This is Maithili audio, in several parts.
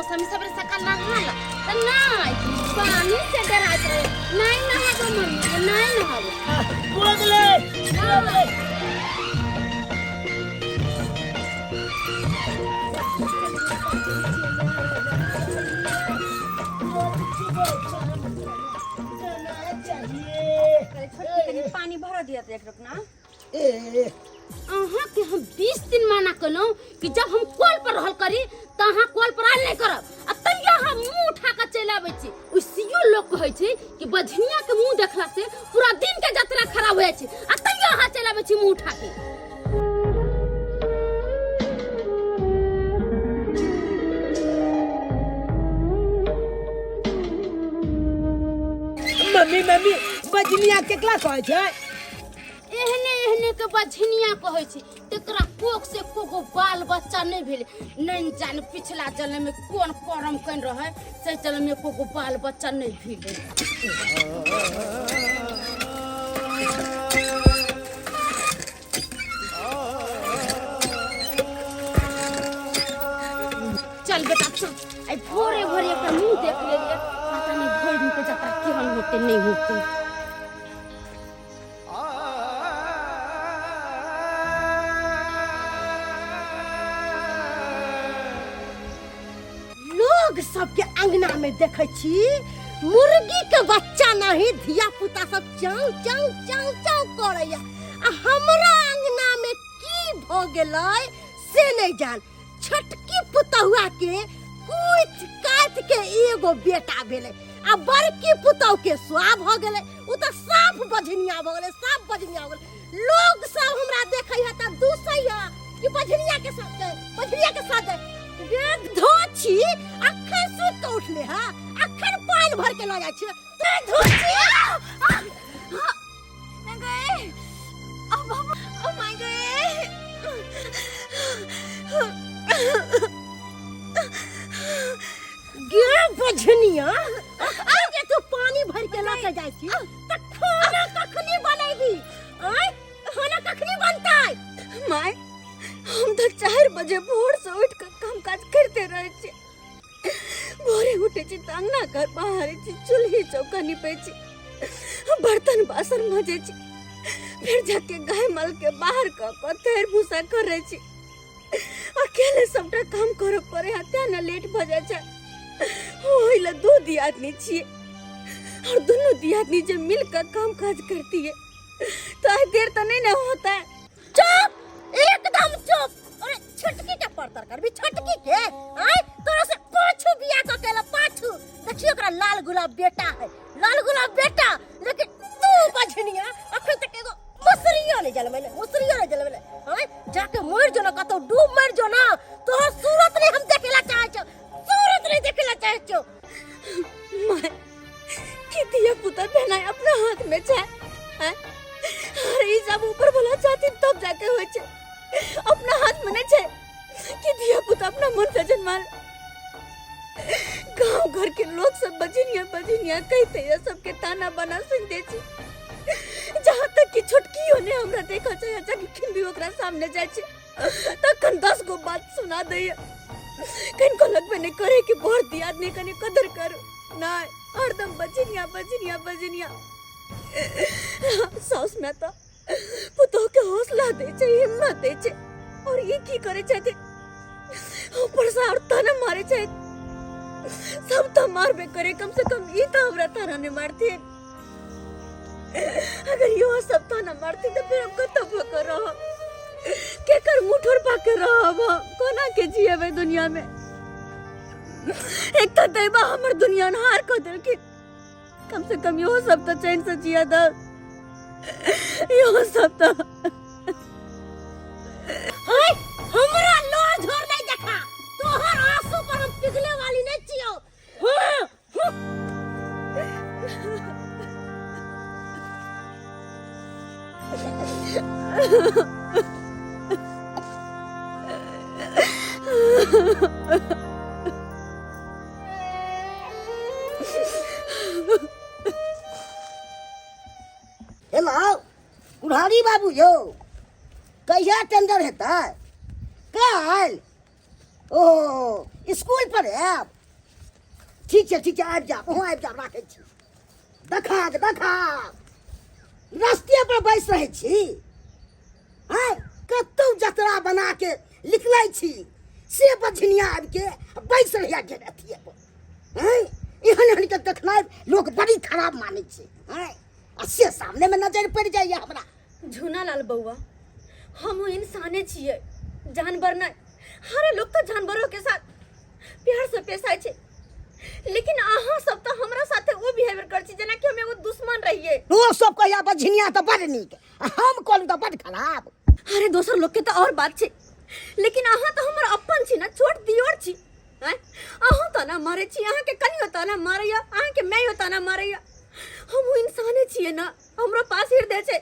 मौसम सबरे सकाल नहा ला त नहीं पानी से डरात रहे नहीं नहाबो मम्मी नहीं नहाबो पूरा गेलै नहीं। छोटकी कनी पानी भर दिया तो एक रुकना ए अहाँ के हम 20 दिन माना कलहुँ कि जब हम कल पर रहल करी तऽ अहाँ कल पर आयल नहि करब आ तैयो अहाँ मुँह उठा कऽ चलि आबै छी ओसियो लोक कहै छै कि बझनिया के मुँह देखला से पूरा दिन के जतरा खराब हो जाइ छै आ तैयो अहाँ चलि आबै छी मुँह उठा के मम्मी मम्मी बजनिया केकरा कहै छै एहने एहने के बझनिया कहै छै तेकरा कोख से एको गो बाल बच्चा नहि भेलै नहि जान पिछला जन्म में कोन करम कन रहै से जन्म में एको गो बाल बच्चा नहि भेलै चल बेटा चल आई भोरे भोरे एकटा मुंह देख लेलियै पता नहि भरि दिन के जतरा केहन होतै नहि होतै लोग सबके अंगना में देखै छी मुर्गी के बच्चा नहीं धिया पुता सब चाउ चाउ चाउ चाउ करैया आ हमरा अंगना में की भ गेलै से नहीं जान छोटकी पुतहुआ के कुछ काट के एगो बेटा भेलै आ बड़की पुतहु के सुआ भ गेलै उ तऽ साफ बझनिया भऽ गेलै साफ बझनिया भऽ गेलै लोग सब हमरा देखै है तऽ दूसै है कि बझनिया के साथ जाए बझनिया के साथ जाए गे धो छी अखन सुति कऽ उठले है अखन पानि भर के लऽ जाइ छी गे धो छी गए अब ओ my गए गे बझनिया आइ जे तू पानी भर के लऽ के जाइ छी तऽ खाना कखनी बनेबी आय खाना कखनी बनतै माय हम तो 4 बजे भोर से उठ के काम काज करते रहे छी भोरे उठे छी तऽ अंगना घर बहारे छी चूल्ही चौका निपे छी बर्तन बासन मजे छी फिर जाके गाय माल के बाहर कऽ कऽ थैर भूसा करे छी अकेले सबटा काम करऽ पड़े है तें ने लेट भऽ जाइ छै ओहि लए दू दियादनी छियै और दुनू दियादनी जे मिल कऽ काम काज करती है तो आइ देर तऽ नहीं ने होता है चुप एकदम चुप अरे छोटकी के परतर करबी छोटकी के आय तोरा से पाछू बिया क केला पाछू देखियो ओकरा लाल गुलाब बेटा है लाल गुलाब बेटा लेकिन तू बझनिया अखन तक एगो मुसरियो नहीं जलमेले मुसरियो नहीं जलमेले आय जाके मर जो ना कतौ डूब मर जो ना तोहर सूरत नहीं हम देखेला चाहे छो सूरत नहीं देखेला चाहे छो माय कि धिया पुता भेनाइ अपना हाथ में छै हैं? अरे ई सब ऊपर वाला चाहथिन तब जाके होइ छै अपना हाथ में नहीं छै कि धिया पुता अपना मन से जन्माल गांव घर के लोग सब बजनिया बजनिया कहते हैं सबके ताना बना सुन दे छी जहाँ तक कि छोटकी होने हमरा देखा चाहे जाके खिन भी ओकरा सामने जाइ छै तखन 10 गो बात सुना दैया कनको लगबे नहीं करे कि बड़ दियाद नहीं कने कदर करो ना हरदम बजनिया बजनिया बजनिया साउस में तो पुतोह के हौसला दे छै हिम्मत दे छै और ये की करे छथि ऊपर से और ताना मारे छै सब तो मारबे करे कम से कम ई तो हमरा ताना नहीं मारती अगर यो सब ताना मारती तो फिर हम कतऽ भऽ के रहब केकर मुँह ठोर पा के रहब हम कोना के जियेबै दुनिया में एक तो दैबा हमर दुनिया अन्हार कऽ देलखिन कम से कम इहो सब तो चैन से जिया दऽ इहो सब तो हाय हमरा लोर झोर नहीं देखा तोहर आंसू पर हम पिघले वाली नहीं छियो हाँ, हाँ। हेलो कुल्हाड़ी बाबू यौ कहिया टेंडर हेतै काल्हि ओ स्कूल पर आयब? ठीक छै ठीक छै, आबि जायब, अहूँ आबि जायब। राखै छी। देखा देखा, रस्ते पर बैस रहै छी। आँय, कतौ जतरा बना के निकलै छी से बझनिया आबि के बैस रहैया गेट अथिए पर। आँय, एहन एहन के देखनाइ लोक बड़ी खराब मानै छै। आँय, आ से सामने में नजर पड़ि जाइए हमरा। झूना लाल बउआ, हम इंसाने छियै, जानवर नहीं। हरे लोग तो जानवरों के साथ प्यार से पेश आए छै, लेकिन अहाँ सब तो हमरा साथे वो बिहेवियर कर छी जेना कि हम एगो दुश्मन रहिए। लोग सब कहिया बझनिया तऽ बड़ नीक, आ हम कहलहुँ तऽ बड़ खराब। अरे दोसर लोग के तो और बात छै, लेकिन अहाँ तो हमर अपन छी ना, छोट दियोर छी। आँय, अहूँ ताना मारै छी, अहाँके कनियो ताना मारैया, अहाँके मायो ताना मारैया। हमहूँ इंसाने छियै ना, हमरो पास हृदय छै,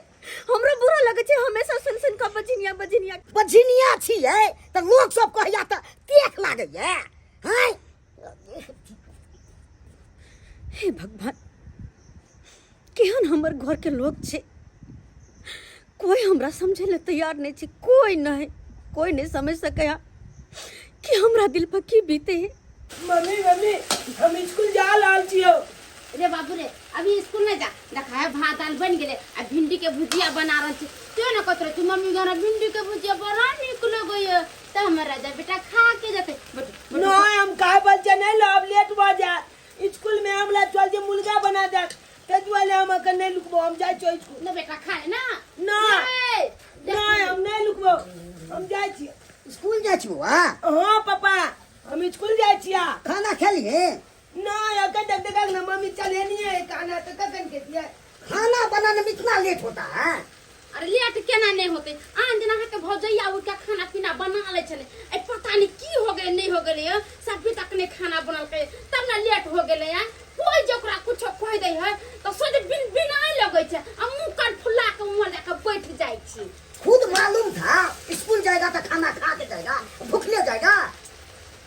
हमरो बुरा लगै छै हमेशा सुन सुन कऽ बझिनिया बझिनिया। बझिनिया छियै तऽ लोक सब कहैया तऽ तेख लागैया। हँ, हे भगवान, केहन हमर घर के लोग छै, कोई हमरा समझे ले तैयार नहीं छै, कोई नहीं, कोई नहीं समझ सकैया कि हमरा दिल पर की बीते है। मम्मी मम्मी, हम स्कूल जा रहल छियौ। रे बाबू रे, अभी स्कूल नहीं जा। देखा है भात दाल बन गेले आ भिंडी के भुजिया बना रहल छी। क्यों ना कहत रहे तू मम्मी गाना भिंडी के भुजिया बड़ा नीक लगैया, त हमर राजा बेटा खा के जते। नहीं, हम खाए बच्चा नहीं लो, अब लेट हो जा स्कूल में। हमरा चल जे मुर्गा बना दे ते दुआरे हम अखन नहीं लुकबो, हम जाइ छियौ स्कूल। ना बेटा, खा ले ना। नहीं। नहीं, हम नहीं लुकबो, हम जाइ छियै। स्कूल जाइ छी बौआ? हाँ पापा, हम स्कूल जाइ छियै। खाना खेलिए? नहीं, अखन तक देखा ना मम्मी चले नहीं है खाना तो कखन खेतियै? खाना बनाने में इतना लेट होता है? अरे लेट केना नहीं होते, आन दिन अहाँके भौजैया उठ के खाना पीना बना लै छलै, ए पता नहीं की हो गेलै नहीं हो गेलै, सभी तक नहीं खाना बनलकै तब ना लेट हो गेलै। हैं, कोई जे ओकरा कुछो कहि दै है तऽ सोझ बिन बिनाय लगै छै आ मुँह कान फुला के उम्हर जाके बैठ जाइ छी। खुद मालूम था स्कूल जाएगा तो खाना खा के जाएगा, भूखले जाएगा।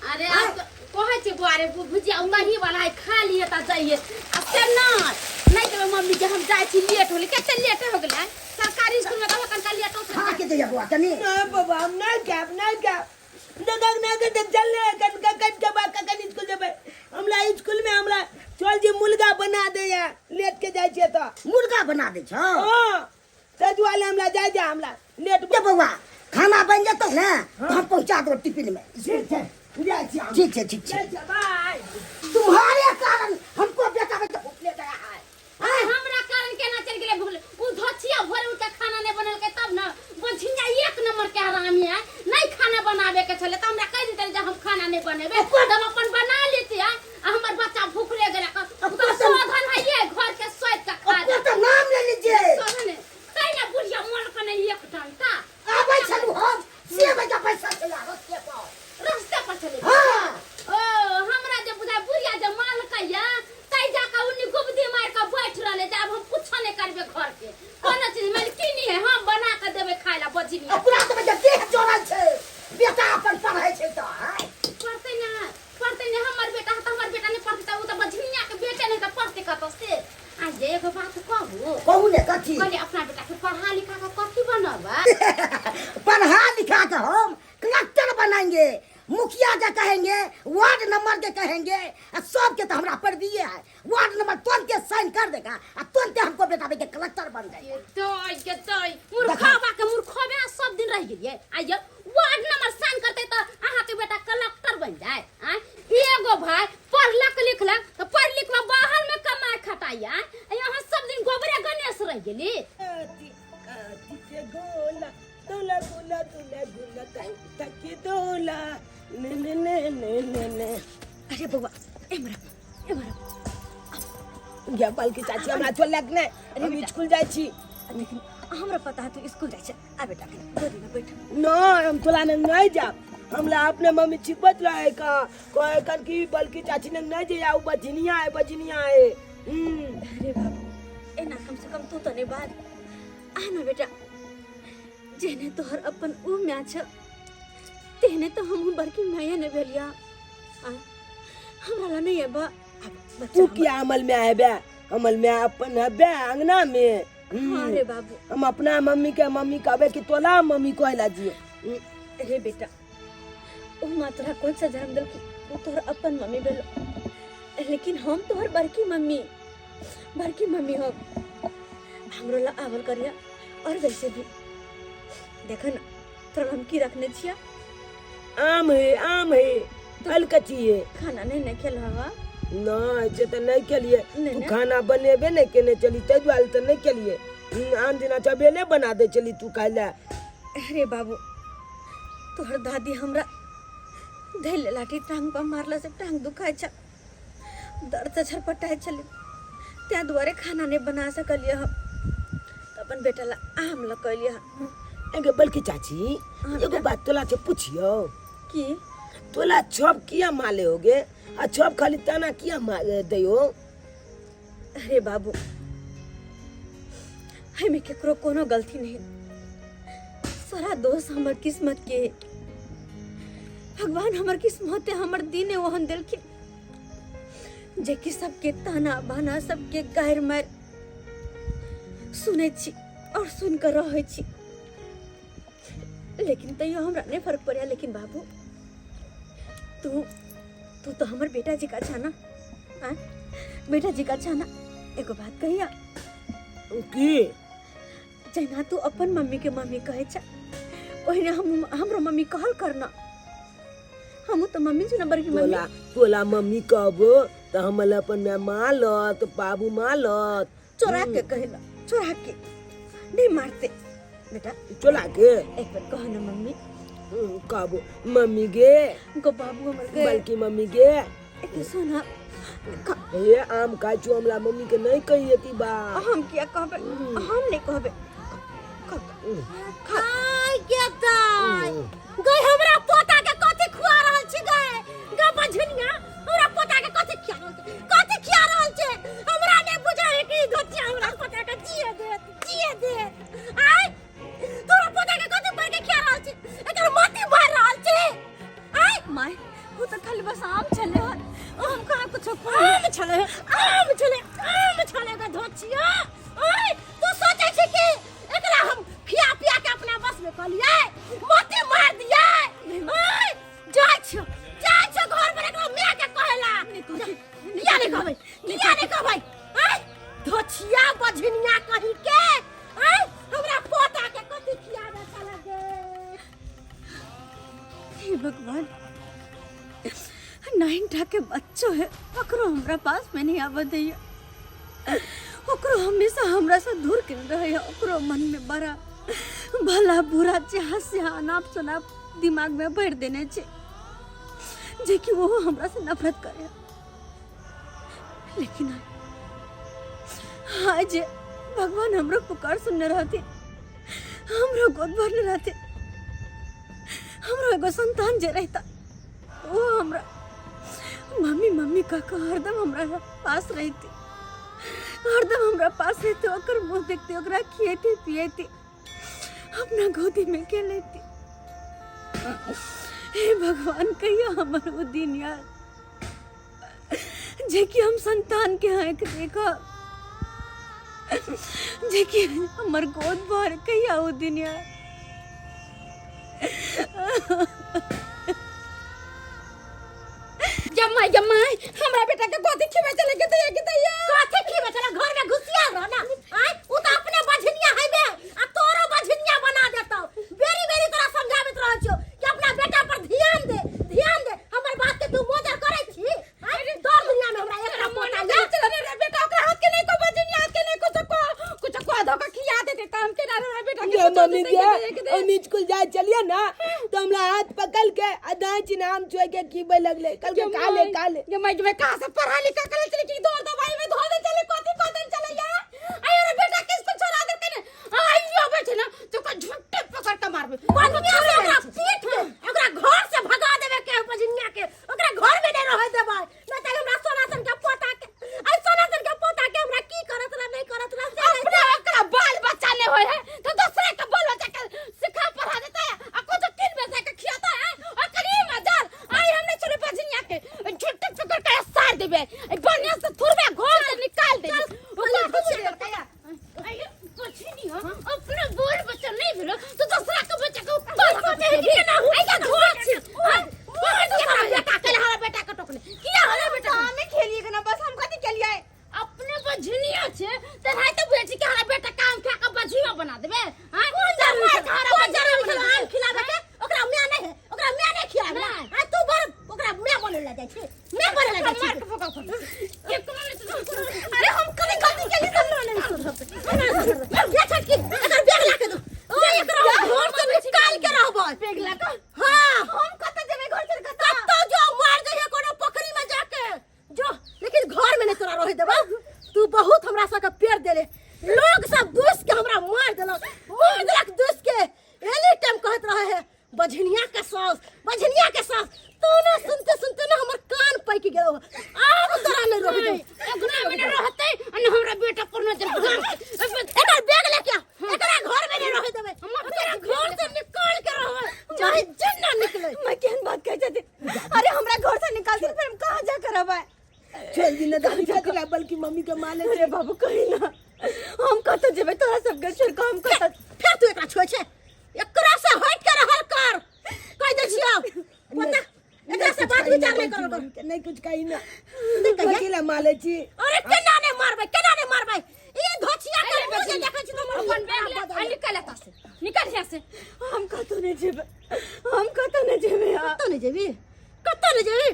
अरे आब कहै छै बौआ रे, भुजिया दही वाला है, खा लिए तऽ जाइए। आ से नहीं नहीं कहबै मम्मी के हम जाइ छी, लेट होलै। कते लेट हो गेलै सरकारी स्कूल में तऽ कनका लेट हो। खा के जाइए बौआ कनी। नहीं बाबा, हम नहीं खाएब, नहीं खाएब। देखा ना के देख चल ले कन कन के बा कन स्कूल जेबै। हमरा स्कूल में हमरा चल जे मुर्गा बना दे या लेट के जाइ छियै तऽ। मुर्गा बना दै छौ? हाँ, ताहि दुआरे हमरा जाइ जा, हमरा लेट। के बौआ, खाना बन जेतौ ने तऽ हम पहुंचा देबौ टिफिन में। ठीक छै, जाइ छी हम। ठीक छै, ठीक छै। जाइ छियै, बाय। तुम्हारे कारण हमको बेटा बेटा भूखले गया है। अरे हमरा कारण केना चलि गेलै भूखले? उ धोछिया भोरे उठि के खाना नहि बनेलकै तब ने। बझिया एक नंबर के हरामी है, नहीं खाना बनाबे के छलै तऽ हमरा कहि देतै जे हम खाना नहि बनेबै तब अपन बना लेतियै आ हमर बच्चा भूखले गेलै। तऽ शोधन है ये घर के सोचि के खा ओकर तऽ नाम ले लीजिए। शोधन है तै ने बुढ़िया मोल के नहि एक डंटा। आबै छलहुँ हम से बजा पैसा छलै रस्ते पर। रस्ते पर छलै? हाँ। ओ हमरा जे बुझाय बुढ़िया जे मालकैया तै जाके उन्नी गुबदी मारि के बैठ रहलै जे आब हम कुछो नहि करबै, घर के कोनो चीज मानि की नहीं है, हम बना के देबै खाय ला बजनी। ओकरा तऽ बजा देह जोड़ल छै, बेटा अपन पढ़ै छै तऽ आँय। पढ़तै ना, पढ़तै ने हमर बेटा, तऽ हमर बेटा नहि पढ़तै तऽ उ तऽ बजनिया के बेटे नहि तऽ पढ़तै कतऽ से? आ ये एगो बात कहू? कहू ने, कथी? कहलियै अपना बेटा के पढ़ा लिखा के कथी बनबै? पढ़ा लिखा के हम कलेक्टर बनाएंगे, मुखिया के कहेंगे, वार्ड नंबर के कहेंगे, आ सबके तो हमरा पर दिए है। वार्ड नंबर तुरंत के साइन कर देगा आ तुरंत हमको बेटा बेटे कलेक्टर बन जाएगा। के तोय मूर्खवा के मूर्खवे सब दिन रह गेलियै। आइयो वार्ड नंबर साइन करते तऽ अहाँ के बेटा कलेक्टर बन जाए। आँय, एगो भाई पढ़लक लिखलक तऽ पढ़ लिख के बाहर में कमाए खटाइया, यहाँ सब दिन गोबरे गणेश रह गेली। काती काती के गोला दोला गोला दोला गोला तक दोला ने ने ने ने ने ने। अरे बउआ, एम्हर एम्हर। गे बल्कि चाची, हमरा चल लग ने, हम स्कूल जाइ छी। लेकिन हमरा पता है तू स्कूल जाइ छै। आ बेटा, गोदी में बैठ। नहीं, हम तोला ने नहीं जाब। हमरा अपने मम्मी छिपत रहे का कहे कर कि बल्कि चाची ने नहीं जे आउ, बजनिया है, बजनिया है। अरे बाबू, एना कम से कम तू तो नहीं बात। आ ना बेटा, जेने तोहर अपन ऊ माय छ तेहने तो हमहूँ बड़की माये ने भेलिया। आ हमरा ला नहीं अबा तू किया अमल में आए बे? अमल में अपन हबे अंगना में। हाँ रे बाबू, हम अपना मम्मी के मम्मी कहबे कि तोला मम्मी कहला जियो। रे बेटा, ओ माँ तोरा कोन सा जन्म देलकी, ओ तोहर अपन मम्मी भेलो, लेकिन हम तोहर बड़की मम्मी, बड़की मम्मी हम। हमरो ला आवल करिया। और वैसे भी देख न तोरा हम की रखने छिया। आम है, आम है, अलकची है। खाना नहीं ने खेल हवा? नहीं, से तऽ नहीं खेलिए। नहीं तू ने? खाना बनेबे नहीं केने चली, ताहि दुआरे तऽ नहीं खेलिए। आन दिना चबेले बना दे चली तू खाइ लए। अरे बाबू, तोहर दादी हमरा धैले लाठी टांग पर मारला से टांग दुखाय छ, दर्द से छटपटाय छलै, ताहि दुआरे खाना नहीं बना सकलियै हम। तऽ अपन बेटा ला आम लऽ कऽ एलियै हन। एगे बल्कि चाची, हाँ, एगो बेटा। बात तोला से पूछियो। की? तोला छप किया माले होगे आ छप खाली ताना किया दयो? अरे बाबू, हमें केकरो कोनो गलती नहीं, सारा दोष हमर किस्मत के है। भगवान हमर किस्मत है, हमर दिन है ओहन देलखिन जे कि सबके ताना बाना, सबके गारि मारि सुनै छी और सुन कर रहै छी, लेकिन तैयो हमरा नहीं फर्क पड़े। लेकिन बाबू, तू तू तो हमर बेटा जी का छा ना, आँ? बेटा जी का छा ना। एगो बात कहिया? की? जहिना तू अपन मम्मी के मम्मी कहै छ, ओहिना हम हमरो मम्मी कहल करना। हमहूँ तऽ मम्मी छी ने, बड़की मम्मी। तोला तोला मम्मी कहबो तऽ हमर अपन माय मारत, बाबू मारत। चोरा के कहला, चोरा के नहीं मारते बेटा। चोरा के एक बार कह ना मम्मी। कहबो मम्मी गे। गो बाबू हमर गे। बल्कि मम्मी गे। एक सोना हे आम खाइ छौ, हमरा मम्मी के नहीं कहिए की बात। हम किया कहबे? हम नहीं कहबे। आय गे दाय, गई हमरा पोता के कथी खुआ रहल छी गए? गे बझनिया, हमरा पोता के कथी खिया रहल छी? कथी खिया रहल छी? हमरा नहीं बुझै है कि धोतिया हमरा पोता के जिए देत, जिए देत। आय तोरा पोता के कथी भर के खिया रहल छी? एकर मोती भर रहल छी। आय my, वो तो खाली बस आम छले हन, हम कहाँ कुछ आम छले, आम छले, आम छले गे धोतिया। आय तू सोचै छी कि एकरा हम खिया पिया के अपना बस में कऽ लियै, मोती मार दियै? आय जाइ छियौ, जाइ छियौ घर पर एकरा माय के कहेला। किया नहीं कहबै? किया नहीं कहबै? आय धोछिया बझनिया कहीं के, आय हमरा पोता के कथी खियाबे छले गे? हे भगवान, नाइन टा के बच्चो है, ओकरो हमरा पास में नहीं आबऽ दैया। ओकरो हमेशा हमरा से दूर के रहे। ओकरो मन में बड़ा भला बुरा जहाँ से अनाप शनाप दिमाग में भर देने छे, जे कि वो हमरा से नफरत करे। लेकिन आज जे भगवान हमरो पुकार सुनने रहते, हमरो गोद भरने रहते, हमरो एगो संतान जे रहता, वो हमरा मम्मी मम्मी काका हरदम हमरा पास रहते, हरदम हमरा पास रहते, ओकर मुंह देखते, ओकरा खिएते पिएते, अपना गोदी में खेलेते। हे भगवान, कहिया हमर वो दिन यार जे कि हम संतान के आंख देखा, जे कि हमर गोद भर, कहिया वो दिन यार। जमाई, जमाई, हमरा बेटा के कथी खिबै चले के दैया के दैया? कथी खिबै चले? घर में घुसिया रह ना। आय उ त अपने बझनिया हैबे आ तोरो बझनिया बना देतौ। बेरी बेरी तोरा समझाबैत रहै छियौ कि अपना बेटा पर ध्यान दे, ध्यान दे। हमर बात के तू मोजर करै छी? आय दर दुनिया में हमरा एकरा पोता या चले रे बेटा, ओकरा हाथ के नहीं को बझनिया हाथ के नहीं कुछ को कुछ को धोखा खिया देते त हम केना रे बेटा के गे मम्मी गे, हम स्कूल जाए चलिए ना तो हमरा हाथ पकड़ के आ दाएं चिन्ह आम छुए के खीबे लगले, कल के खा ले, खा ले। गे माई, गे माई, कहां से पढ़ा लिखा करे चले कि दौड़ दवाई में धो दे चले, कथी कह दे चले या? आयो रे बेटा किस को छोड़ा दे के आइयो बैठे ना तो को झुट्टे पकड़ के मारबे। बझनिया से ओकरा पीट के ओकरा घर से भगा देबे के, बझनिया के ओकरा घर में नहीं रहे देबै। ना त हमरा सोना सन के पोता के, आई सोना सन के पोता के हमरा की करत रह नहीं करत रह से अपना ओकरा बाल बच्चा नहीं होय है तो दूसरे के बाल बच्चा के सिखा पढ़ा देता है आ कुछ किन बेचा के खियाता है। और करीम हजार आई हमने छोड़े बझनिया के झुट्टे पकड़ के सार देबे, ए बढ़िया से थुरबे घर से निकाल देबे। ओकरा बझनिया अपना बाल बच्चा नहीं भेलो तो दूसरा के बच्चा के ऊपर सोचे है कि ना आई का धोआ छी। देबै। बैग लऽ कऽ? हाँ। हम कतऽ जेबै घर छोड़ि कऽ? कतौ जो, मार जइहे कोनो पोखरी में जाके जो, लेकिन घर में नहीं तोरा रहे देबा। तू बहुत हमरा सबके पेड़ देले, लोग सब दुस के हमरा मार देलक, मार देलक दुस के। एनी टाइम कहत रहे है बझनिया के सास, बझनिया के सास। तू ना सुनते सुनते ना हमर कान पैक गेलो। आब तोरा नहीं रहे देबो। अंगना में नहीं रहते आ न हमरा बेटा पर नजर पड़ते। एकर बैग लेके आ, एकरा घर में नहीं रहे देबे। तोरा घर से निकाल के रहबे, चाहे जिन्ना निकले। मैं केहन बात कहै छथिन? अरे हमरा घर से निकाल देथिन, फिर हम कहाँ जा कर रहबै? चल जी ना दादी कथी बल्कि मम्मी के माले। अरे बाबू कही ना, हम कतऽ जेबै तोरा सबके छोड़ कऽ? हम कतऽ? फेर तू एकरा छोड़ छै, एकरा से हट के रहल कर, कह दै छियौ। पता एकरा से बात विचार नहीं करल कर। नहीं कुछ कही ना। नहीं कहिए। कथी ला माले छी? अरे केना नहीं मारबै, केना नहीं मारबै? ई धोछिया के मुंह जे देखै छी त हमर अपन बैग ले आ निकल एतऽ से, निकल यहाँ से। हम कतौ नहि जेबै, हम कतौ नहि जेबै। कतौ नहीं जेबी, कतौ नहीं जेबी?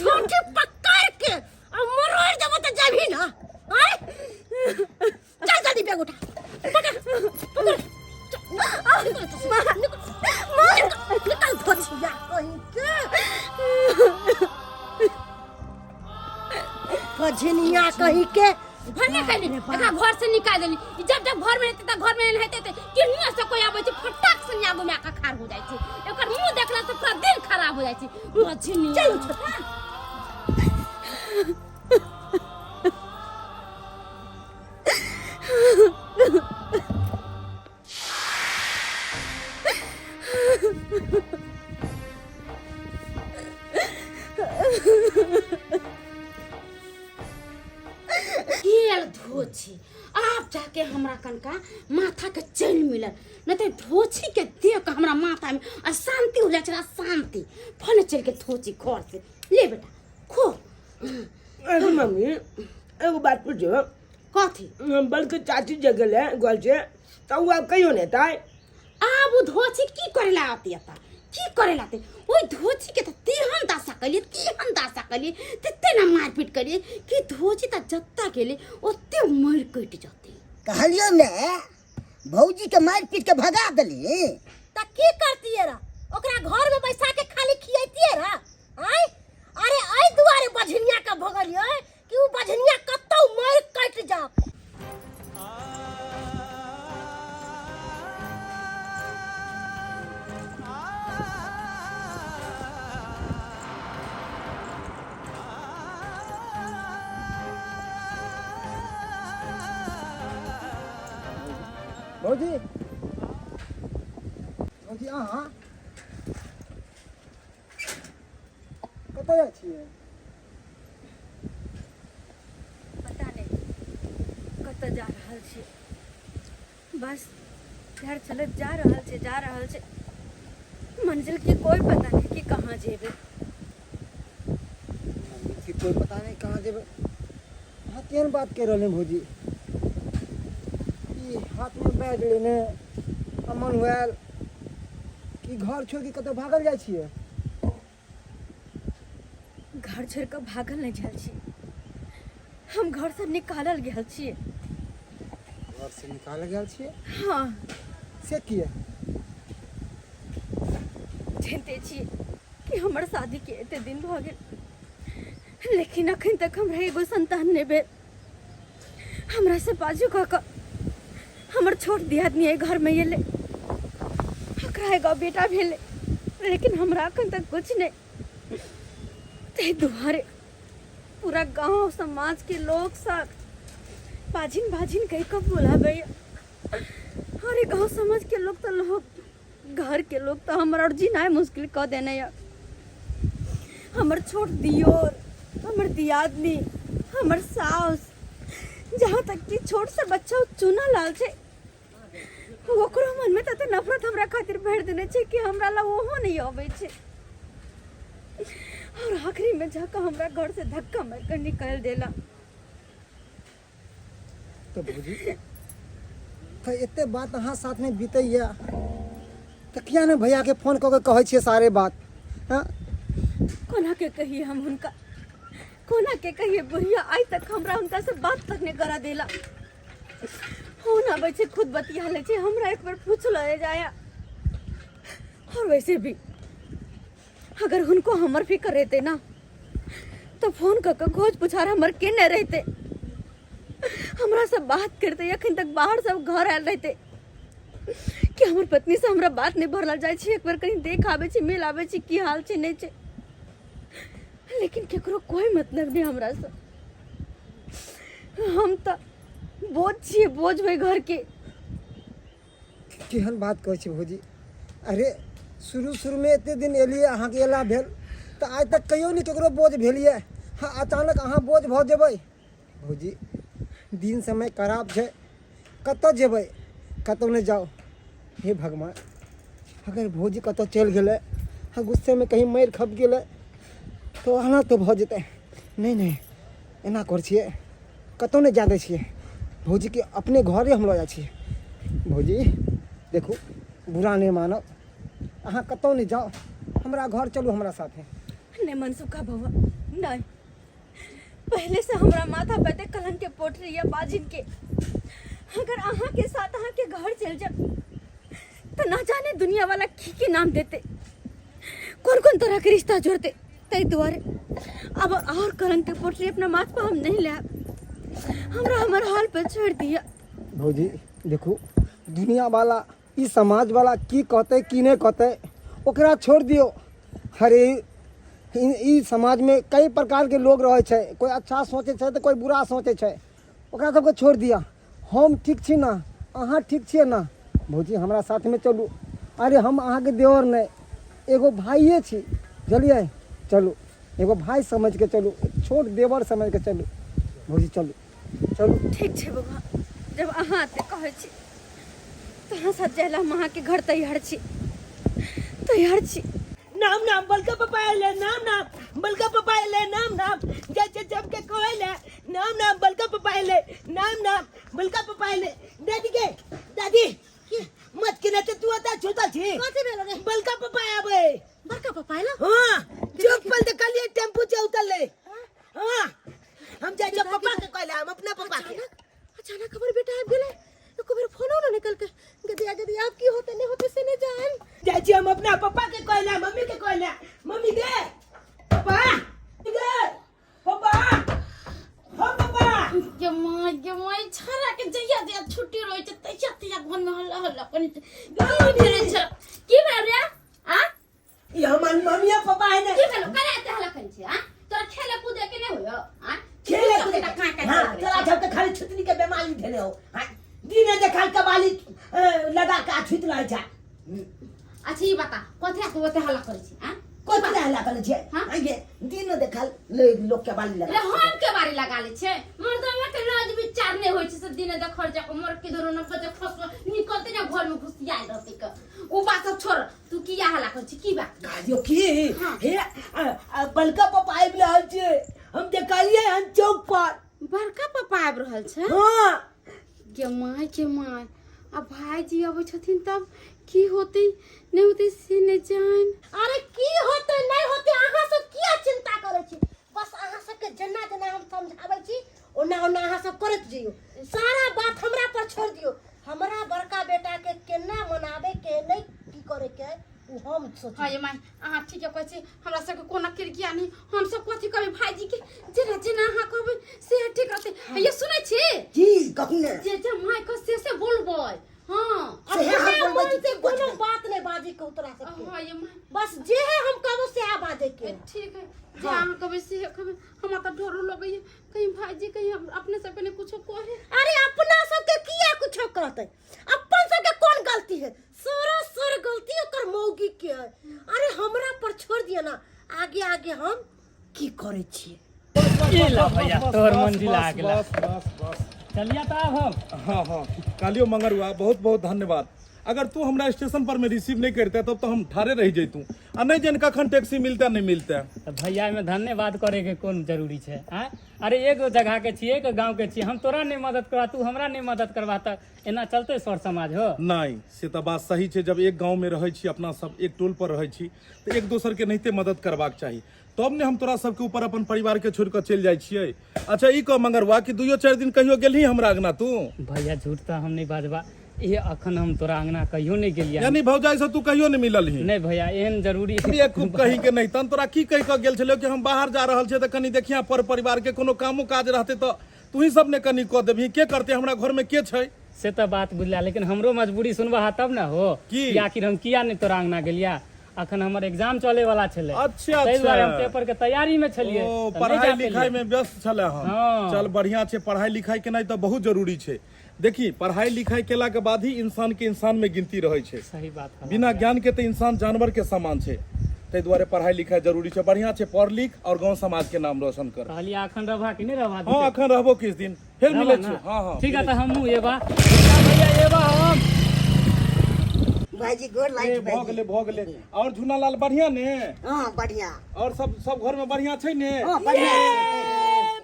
ठोठी पकड़ के आ मरोड़ देबो त जेबी ना। आय चल जल्दी, बैग उठा, पकड़ पकड़, चल, निकल निकल निकल, धोछिया कहीं के, बझनिया कहीं के। भने कैली एकरा घर से निकाल देली। ई जब जब घर में रहते त घर में रहते ते केनियो से कोई आबै छै, फटाक से आगू में आके खाड़ हो जाइ छै। एकर मुंह देखला से पूरा दिन खराब हो जाइ छै। बझनिया। चल। गेल धोछी, आब जाके हमरा कनका माथा के चैन मिलल, नहीं तो धोछी के देख के हमरा माथा में अशांति हो जाइ छै, अशांति। फन चल के धोछी घर से ले बेटा खो। अरे मम्मी, एगो बात पूछो। कथी? बल्कि चाची जे गेलै घर से तऽ ओ आब कहियो नहि एतै? आब ओ धोछी की करे ला आती एता, की करे ला आती? ओहि धोछी के तऽ तेहन दशा कलिए, तेहन दशा कलिए, तते ना मारपीट कलिए कि धोछी तऽ जत्ता गेले ओते मरि कटि जतै। कहलियो ने भौजी के मारि पीट के भगा देली। त की करतिए रा? ओकरा घर में बैसा के खाली खियैतिए रा? आय अरे एहि दुआरे बझनिया के भगलिए कि उ बझनिया कतौ मरि कटि जाओ। भौजी, भौजी, अहाँ कतऽ जाइ छियै? पता नहि कतऽ जा रहल छी, बस घर चलैत जा रहल छै, जा रहल छै, मंजिल के कोई पता नहीं कि कहाँ जेबै। मंजिल के कोई पता नहीं कहाँ जेबै? अहाँ केहन बात कहि रहल भौजी? ई हाथमे बैग लेने अमन हुआयल कि घर छोड़ि कऽ कतौ भागल जाइ छियै? घर छोड़ कऽ भागल नहि गेल छी हम, घर से निकालल गेल छियै। घर से निकालल गेल छियै? हाँ। से किए? जनते छियै कि हमर शादी के एते दिन भऽ गेल, लेकिन अखन तक हमरा एगो संतान नहि भेल। हमरा से बाजू कऽ कऽ हमर छोट दियादनी एहि घरमे एलै, ओकरा एगो बेटा भेलै, लेकिन हमरा अखन तक कुछ नहि। ताहि दुआरे पूरा गांव समाज के लोग सब बाझिन बाझिन कहि कऽ बोलाबैया। अरे गांव समाज के लोग तऽ लोग, घर के लोग तऽ हमर और जीनाइ मुश्किल कऽ देने यऽ। हमर छोट दियोर, हमर दियादनी, हमर सास, जहाँ तक कि छोट से बच्चा चूना लाल छै, ओकरो मनमे तते नफरत हमरा खातिर भरि देने छै कि हमरा लग ओहो नहि अबै छै, और आखिरी में जाकऽ हमरा घर से धक्का मारि कऽ निकालि देला। तऽ भौजी, तऽ एते बात अहाँ साथमे बीतैया तऽ किया ने भैयाके फोन कऽ के कहै छियै सारे बात? हँ, कोना के कहिए हम हुनका, कोना के कहिए? बुढ़िया आइ तक हमरा हुनका से बात तक नहि करा देला। फोन आबै छै, खुद बतिया लै छै, हमरा एक बेर पूछ ले जाया और और वैसे भी अगर हुनको हमर फिक्र रहते ना तो फोन कऽ कऽ खोज पुछार हमर केने रहते, हमरा से बात करते, अखन तक बाहर सब घर आयल रहते कि हमर पत्नी से हमरा बात नहीं भरल जाइ छै, एक बार कहीं देख आबै छी, मिल आबै छी, की हाल छै नहीं छै। लेकिन केकरो कोई मतलब नहीं हमरा से। हम तऽ बोझ छियै, बोझ ओहि घर के। केहन बात कहै छी भौजी? अरे शुरू शुरूमे एते दिन एलियै, अहाँके एला भेल तऽ आइ तक कहियो नहि ककरो बोझ भेलियै। हँ, अचानक अहाँ बोझ भऽ जेबै? भौजी, दिन समय खराब छै, कतऽ जेबै? कतहु नहि जाउ। हे भगवान, अगर भौजी कतहु चलि गेलै आ गुस्सेमे कहीं मारि खप गेलै तऽ एना तऽ भऽ जेतै। नहि नहि, एना करै छियै, कतहु नहि जाय दै छियै भौजीके, अपने घरे हम लऽ जाइ छियै। भौजी देखू, बुरा नहि मानब, अहाँ कतहु नहि जाउ, हमरा घर चलू हमरा साथे। नहि मनसुखा बौआ, नहि। पहले से हमरा माथा पे ते कलंक के पोटरी या बाजिन के, अगर अहाँ के साथ अहाँ के घर चल जाब तो ना जाने दुनिया वाला की की नाम देते, कौन कौन तरह के रिश्ता जोड़ते। ताहि दुआरे अब और कलंक के पोटरी अपना माथ पर हम नहीं लायब, हमरा हमर हाल पर छोड़ दिया। भौजी देखू, दुनिया वाला ई समाज वाला की कहतै की नहि कहतै ओकरा छोड़ि दियौ। अरे ई समाजमे कई प्रकारके लोग रहै छै, कोइ अच्छा सोचै छै तऽ कोइ बुरा सोचै छै, ओकरा सबके छोड़ि दिअ। हम ठीक छी ने, अहाँ ठीक छियै ने? भौजी हमरा साथमे चलू। अरे हम अहाँके देवर नहि, एगो भाइये छी, बुझलियै? चलू, एगो भाय समझिके चलू, छोट देवर समझिके चलू। भौजी चलू चलू। ठीक छै बबा, जब अहाँ एते कहै छी तऽ अहाँ साथ जाय लए हम अहाँके घर तैयार छी, तैयार छी। नाम नाम बलका पापा आइले, नाम नाम बलका पापा आइले, नाम नाम जय जय जम के कहले, नाम नाम बलका पापा आइले, नाम नाम बलका पापा आइले। दादी के दादी मत के तो तू आता छोटा छी। कथी भेलो रे? बलका पापा आबे। बड़का पापा आइलो? हां, चौक पर देखलिए टेम्पू से उतरले। हां, हम जाय छै पापा के कहले, हम अपना पापा के। अचानक हमर बेटा आबि गेलै, एको बेर फोनो न निकल के गदिया गदिया आब की होते नहीं होते से नहीं जान। जाय छी हम अपना पापा के कहले, मम्मी के कहले, मम्मी गे पापा गे पापा, हो पापा। गे माय गे माय, छड़ा के जहिया जहिया छुट्टी रहै छै तहिया तहिया घर में हल्ला हल्ला करै छै। की भेलै छै? की भेल रे? आ ई हमर मम्मिया पापा है ने। की भेलो? कला एते हल्ला करै छै? आ तोरा खेले कूदे के नहीं होयो? आ खेले कूदे का का? हां, तोरा सब के खाली छुतनी के बीमारी भेले हो। हां, दिने देखल कबाली लगा के छुत रहै छै। अच्छा ई बता, कथि के ओते हल्ला करै छै? आ कथि ले हल्ला करै छै? हाँ? आगे दिन देखल ले लोग के बाली लगा रे हम के बारी लगा ले छै? मर्दवा के लाज विचार नहीं होय छै से दिन देखल जा मर के धरो न बजे फस निकलते ना घर में घुसिया रहते के। उ बात सब छोड़, तू किया हल्ला करै छी? की बात? कहलियो की? हाँ। हे बड़का पापा आबि रहल छै, हम देखलियै हन चौक पर। बड़का पापा आबि रहल छै? हाँ। गे माय गे माय, आ भाईजी अबै छथिन तब की होतै नहि होतै से नहि जान। अरे की होतै नहि होतै अहाँ सब किया चिंता करै छी? बस अहाँ सबके जेना जेना हम समझाबै छी ओना ओना अहाँ सब करैत जइयौ, सारा बात हमरा पर छोड़ि दियौ। हमरा बड़का बेटा के केना मनाबै के नहि की करे के ओ हम सोच। हाँ ये माय, अहाँ ठीके कहै छी, हमरा सबके कोनो किरकिया नहि, हम सब कथी कहबै भाईजी के, जेना जेना अहाँ कहबै से ठीक रहतै। ये सुनै छी? की कहू ने? जे जे my कह से से बोलबै। हाँ। से हम अपना बोलबै मन छी, से की कोनो बजबै? बात नहीं बाजे के उतरा सबके। हाँ ये my. बस जे है हम कहबो से बाजे के। ठीक है, जे अहाँ कहबै से कहबै। हमरा तऽ डरो लगैया कहीं भाईजी कहीं हम अपने सबके ने कुछो कहे। अरे अपना सबके किया कुछो कहते? अपन सबके कौन गलती है? सारा सर गलती ओकर मौगी के है। अरे हमरा पर छोड़ दिया ना, आगे आगे हम की करै छियै। ई ला भैया, तोहर मंजिल आ गेला। बस बस बस, चलिया तऽ आब हम। हाँ हाँ, कालियो मंगरुआ, बहुत बहुत धन्यवाद। अगर तू हमरा स्टेशन पर में रिसीव नहीं करते तब तो हम ठारे रह जैतू आ नहीं जन कखन टैक्सी मिलता नहीं मिलता। तऽ भैया एहिमे धन्यवाद करे के कोन जरूरी छै? आँय, अरे एगो जगह के छियै, एगो गाँव के छियै, हम तोरा नहीं मदद करबा, तू हमरा नहीं मदद करबा तऽ एना चलते सर समाज हो? नहीं, से तऽ बात सही छै। जब एक गाँव में रहै छी, अपना सब एक टोल पर रहै छी तऽ एक दोसर के नहिते मदद करबाक चाही, तब ने हम तोरा सबके ऊपर अपन परिवार के छोड़ कऽ चलि जाइ छियै। अच्छा ई कह मंगरुआ कि दुइयो चारि दिन कहियो गेलही हमरा अंगना तू? भैया झूठ तऽ हम नहीं बाजबा, ये अखन हम तोरा अंगना कहियो नहीं गेलियै। यानी भौजाई से तू कहियो नहीं मिलल ही? नहीं भैया, एहन जरूरी बेवकूफ कहीं के नहीं। तहन तोरा की कहि कऽ गेल छलियौ कि हम बाहर जा रहल छियै तऽ कनि देखिया पर परिवार के कोनो कामो काज रहतै तऽ तूही सब ने कनि कऽ देबही। के करतै? हमरा घर में के छै? से तऽ बात बुझला, लेकिन हमरो मजबूरी सुनबा तब ने हो। की? कि आखिर हम किया नहीं तोरा अंगना गेलिया? अखन हमर एग्जाम चले वाला छलै। ताहि दुआरे हम अच्छा। पेपर के तैयारी में छलियै। ओ तऽ नहि पढ़ाई जा लिखाई पेलियै। में व्यस्त छलै हम। हाँ। चल बढ़िया छै, पढ़ाई लिखाई केनाइ तऽ बहुत जरूरी छै। देखी, पढ़ाई लिखाई केला के बाद ही इंसान के इंसान में गिनती रहै छै। सही बात कहलौं बिना भैया। ज्ञान के तऽ इंसान जानवर के समान छै, ताहि दुआरे पढ़ाई लिखाई जरूरी छै। बढ़िया छै, पढ़ लिख और गांव समाज के नाम रोशन कर। कहलियै अखन रहबा कि नहि रहबा? हाँ, अखन रहबो किछु दिन, फेर रहबा मिलै ना? छी। हाँ हाँ। ठीक है, मिलै तऽ हमहूँ एबा भैया, एबा हम। भाईजी, गोर छी। लागै ए, छी। भऽ भाईजी गेलै, भऽ गेलै। और झूनालाल बढ़िया ने? हाँ, बढ़िया। और सब सब घर में बढ़िया छै ने? हाँ, बढ़िया छै।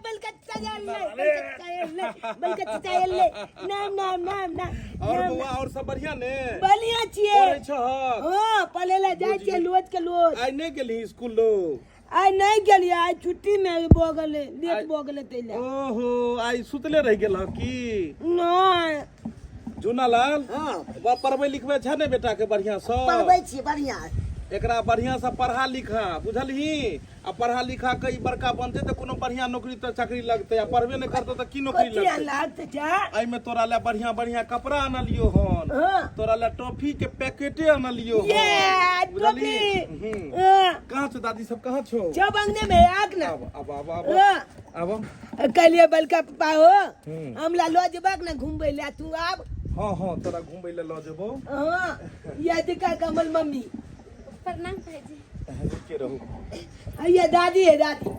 बलका चाचा ले, बलका चाचा ले, बलका चाचा ले, नाम नाम नाम नाम। और बौआ, और सब बढ़िया ने? बढ़िया छियै। पढ़ै छहक? हाँ, पढ़े ला जाइ छियै लोज के लोज। आइ नहि गेलही स्कूल लो? आइ नहि गेलियै, आइ छुट्टी में भऽ गेलै, लेट भऽ गेलै तै। ओहो, आइ सुतले रहि गेल की? नहि। झूनालाल। हाँ। बा, पढ़बै लिखबै छै ने बेटा के बढ़िया से? पढ़बै छियै बढ़िया। एकरा बढ़िया से पढ़ा लिखा, बुझलही? आ पढ़ा लिखा के ई बड़का बनतै तऽ कोनो बढ़िया नौकरी तऽ चाकरी लगतै, आ पढ़बे नहि करतौ तऽ की नौकरी कथी लगतै? लागतै चा? एहिमे तोरा लए बढ़िया बढ़िया कपड़ा आनलियो हन। हाँ। तोरा लए टॉफी के पैकेटे आनलियो हन। ये बुझलही? टोपी। हम्म। हाँ। कहाँ छौ दादी सब, कहाँ छौ? जब अंगने में आग ना। आब आब आब आब। हाँ। आब। कहलिए बलका पप्पा हो, हम्म। हमरा लऽ जेबाक ने घुमबै लए तू आब? हाँ हाँ, तोरा घुमबै लए लऽ जेबौ। हाँ, ये देखा कमल मम्मी। प्रणाम भाईजी। के रहू। ये दादी है, दादी,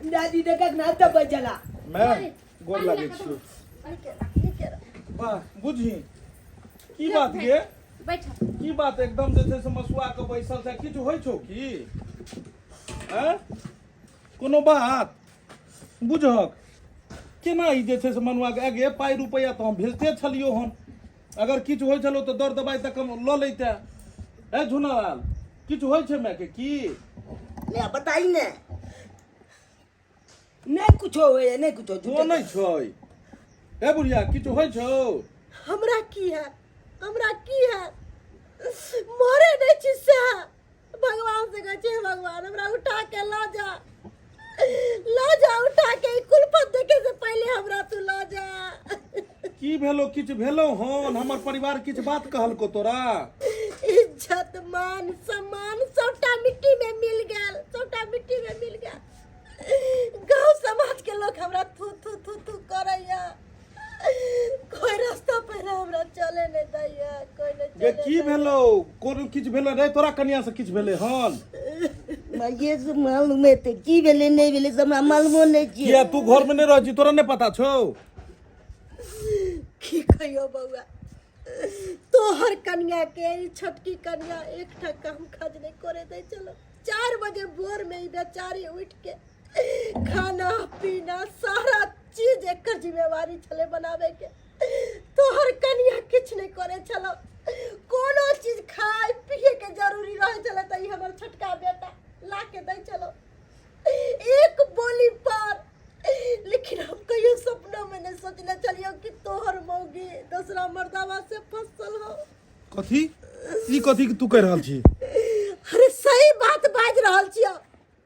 दादी देखक ना तब बजला। मैं गोर लागै छियौ। वाह, बुझही की बात गे? बैठ। की बात, एकदम जे छै से मसुआ के बैसल छै, किछु होइ छौ की? आँय, कोनो बात बुझहक केना ई जे छै से मनुआ के आगे पाइ रुपैआ तऽ हम भेजते छलियौ हन। अगर किछु होइ छलौ तऽ दर दबाइ तक हम लऽ लैते। ए झुनालाल, किछु होइ छै मायके की? ले बताई ने। नहीं कुछो होइए, नहीं कुछो। तो नहि छै। ए बुढ़िया, किछु होइ छौ? हमरा की है, हमरा की है, मरे नहीं छी सएह भगवान से कहै छी, भगवान हमरा उठा के लऽ जा, लऽ जा उठा के, ई कुलपत देखे से पहले हमरा तू लऽ जा। की भेलो? किछु भेलो हन? हमर परिवार किछु बात कहलको तोरा? इज्जत मान सम्मान सबटा मिट्टी में मिल गेल, सबटा मिट्टी में मिल गेल। गांव समाज के लोग हमरा थू थू थू थू करैया, कोई रास्ता पर हमरा चले नहीं दैया, कोई नहीं गे चले की दैया। भेलो? कोनो किछु भेलो रे? तोरा कनिया से किछु भेलै हन? ये से मालूम हेतै की भेलै नहि भेलै से हमरा मालूमो नहि छै। किया, तू घर में नहि रहै छी, तोरा नहि पता छौ? की कहियो बौआ, तोहर कनिया के ई छोटकी कनिया एकटा काम काज नहीं करे दै। चलो 4 बजे भोर में ई बेचारी उठ के खाना पीना सारा चीज एकर जिम्मेवारी छलै बनावे के। तोहर कनिया किछु नहीं करे छलो। कोनो चीज खाय पिए के जरूरी रहे छलै तऽ ई हमर छोटका बेटा ला के दै छलो एक बोली पर। लेकिन हम कहियो सपना में नहीं सोचले छलियो कि तोहर मौगी दूसरा मर्दावा से फसल हो। कथी? ई कथी तू कहि रहल छी? अरे, सही बात बाजि रहल छियो।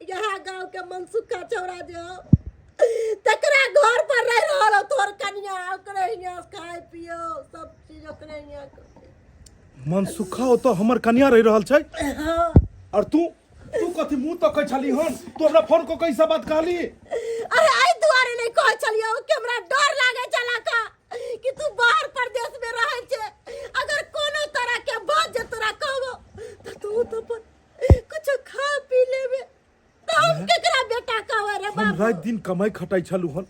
यहाँ गांव के मनसुखा छौड़ा जे हो, तकरा घर पर रह रहल हो तोहर कनिया। ओकरे हियाँ खाय पियो, सब चीज ओकरे हियाँ। मनसुखा ओतऽ हमर कनिया रहि रहल छै? हाँ। और तू तू कथी मुंह तकै छली हन? तू हमरा फोन कऽ के ई सब बात कहली? अरे, एहि दुआरे नहीं कहै छलियौ कि हमरा डर लागे छला का कि तू बाहर प्रदेश में रहै छै, अगर कोनो तरह के बात जे तोरा कहबो तऽ तू तो अपन कुछ खा पी लेबे तऽ हम केकरा बेटा कहबै रे हम बाबू? राति दिन कमाइ खटाइ छलहुँ हन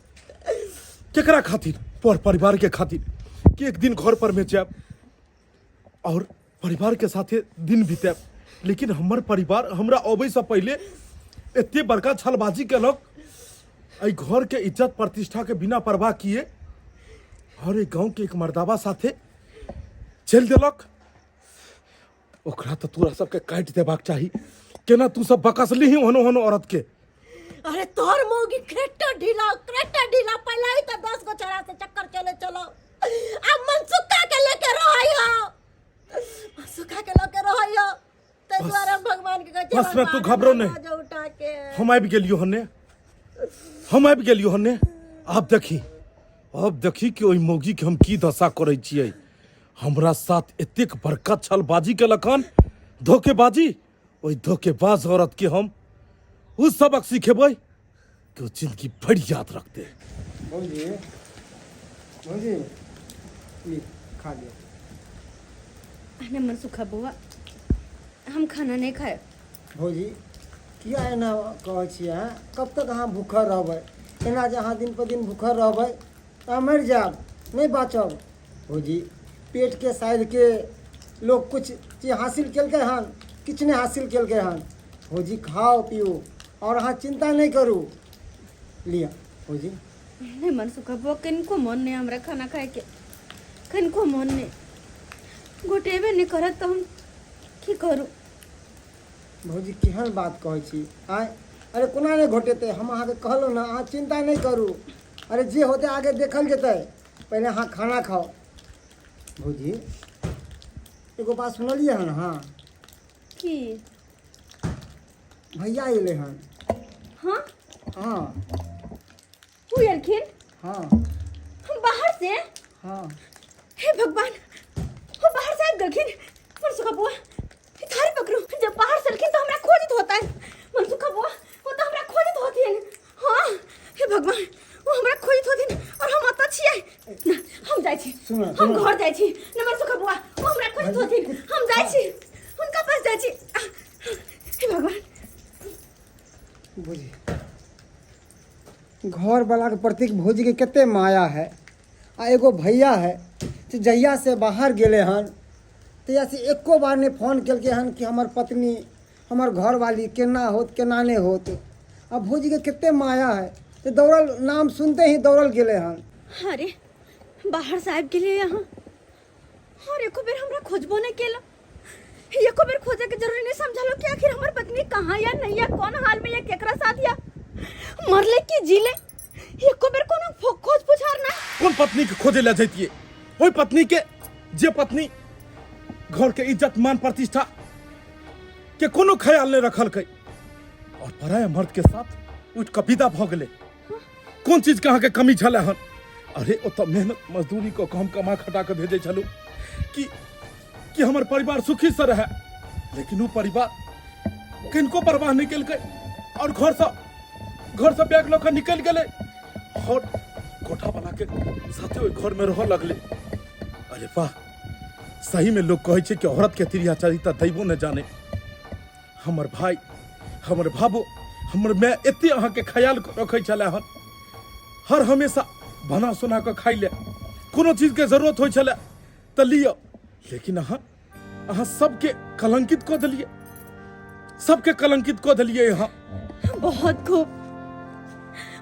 केकरा खातिर? पर परिवार के खातिर, कि एक दिन घर पर में जायब और परिवार के साथे दिन बितायब। लेकिन हमर परिवार हमरा अबै से पहिले एते बड़का छलबाजी केलक, एहि घर के इज्जत प्रतिष्ठा के बिना परवाह किए और एहि गांव के एक मर्दाबा साथे चलि देलक। ओकरा तऽ तोरा सबके काटि देबाक चाही। केना तू सब बकसली ओहनो ओहनो औरत के? अरे, तोहर मौगी क्रेटर ढीला, क्रेटर ढीला। पहले ही तो 10 गो छौड़ा से चक्कर चले चलो। आ मनसुखा के लेके रहै हो, मनसुखा के लके रहै हो। ताहि बस। दुआरे हम भगवान के कहै छियै, बस ना, तू भगवान, घबरो हमरा नहि। लऽ जाउ उठा के। हम आबि गेलियो हन्ने, हम आबि गेलियो हन्ने। आब देखी, आब देखी कि ओहि मौगी के हम की दशा करै छियै। हमरा साथ एतेक बड़का छलबाजी केलक हन, धोखेबाजी। ओहि धोखेबाज औरत के हम ओ सबक सिखेबै कि ओ जिंदगी भरि याद रखते। भौजी, भौजी, ली खा लिअ। अरे मनसुखा बौआ, हम खाना नहीं खाए। भौजी, किया एना कहै छियै अहाँ? कब तक अहाँ भूखल रहबै? एना जे अहाँ दिन पर दिन भूखल रहबै तऽ अहाँ मरि जायब, नहि बाँचब। भौजी, पेटके साइडके लोक कुछ चीज हासिल केलकै हन? किछु नहि हासिल केलकै हन। भौजी, खाओ पिउ आओर अहाँ चिन्ता नहि करू। लिअ भौजी। नहीं मनसुखा बौआ, किनको मन नहीं हमरा खाना खाए के, किनको मन नहीं, गोटेबे नहीं करत तो हम की करू? भौजी, केहन बात कहै छी आँय? अरे कोना नहि घोटेतै? हम अहाँके कहलहुँ ने, अहाँ चिन्ता नहि करू। अरे जे होतै आगे देखल जेतै, पहिले अहाँ खाना खाउ। भौजी, एगो बात सुनलियै हन अहाँ? की? भैया अयलै हन। हाँ? हाँ। उ एलखिन? हाँ। हम बाहर से? हाँ। हे भगवान, वो बाहर से आबि गेलखिन। मनसुखा बुआ, थारी पकड़ू। जब बाहर से एलखिन तो हमरा खोजत होता है। मनसुखा बुआ, वो तो हमरा खोजत होथिन। हाँ, हे भगवान, वो हमरा खोजत होथिन और हम अतऽ छियै ना। हम जाइ छी। सुनू, हम सुनू। घर जाइ छी ना। मनसुखा बुआ, वो हमरा खोजत होथिन, हम जाइ छी, हुनका पास जाइ छी। हे भगवान। बुझी, घर वाला के प्रति भौजी के कते माया है। आ एगो भैया है से जहिया से बाहर गेले हन तहिया से एको बार नहि फोन केलकै हन कि हमर पत्नी, हमर घरवाली केना होत, केना नहि होत। आ भौजी के कते माया है से दौड़ल, नाम सुनते ही दौड़ल गेले हन। अरे बाहर से आबि गेलियै अहाँ और एको बेर हमरा खोजबो नहीं केला। एको बेर खोजे के जरूरी नहीं समझलो कि आखिर हमर पत्नी कहाँ या नहीं या, कौन हाल में या, केकरा साथ या, मरले कि जीले। एको बेर कोनो खोज पुछार ना। कोन पत्नी के खोजे ले जैतियै? ओहि पत्नी के जे पत्नी घर के इज्जत मान प्रतिष्ठा के कोनो ख्याल नहीं रखलकै और पराया मर्द के साथ उठ कऽ विदा भऽ गेलै। कोन चीज के अहाँके कमी छलै हन? अरे ओतऽ मेहनत मजदूरी कऽ कऽ हम कमा खटा कऽ भेजै छलहुँ कि हमर परिवार सुखी से रहै, लेकिन ओ परिवार किनको परवाह नहि केलकै और घरसँ बैग लऽ कऽ निकलि गेलै और कोठा वाला के साथे ओहि घर में रहऽ लगलै। अरे वाह, सही में लोग कहै छै कि औरत के तिरिया चरिता दैबो न जाने। हमर भाई, हमर बाबू, हमर माय एते अहाँके ख्याल रखै छलै हन, हर हमेशा बना सोना कऽ खाइ ले, कोनो चीजके जरूरत होइ छलै तऽ लिअ, लेकिन अहाँ सबके कलंकित कऽ देलियै, सबके कलंकित कऽ देलियै अहाँ। बहुत खूब,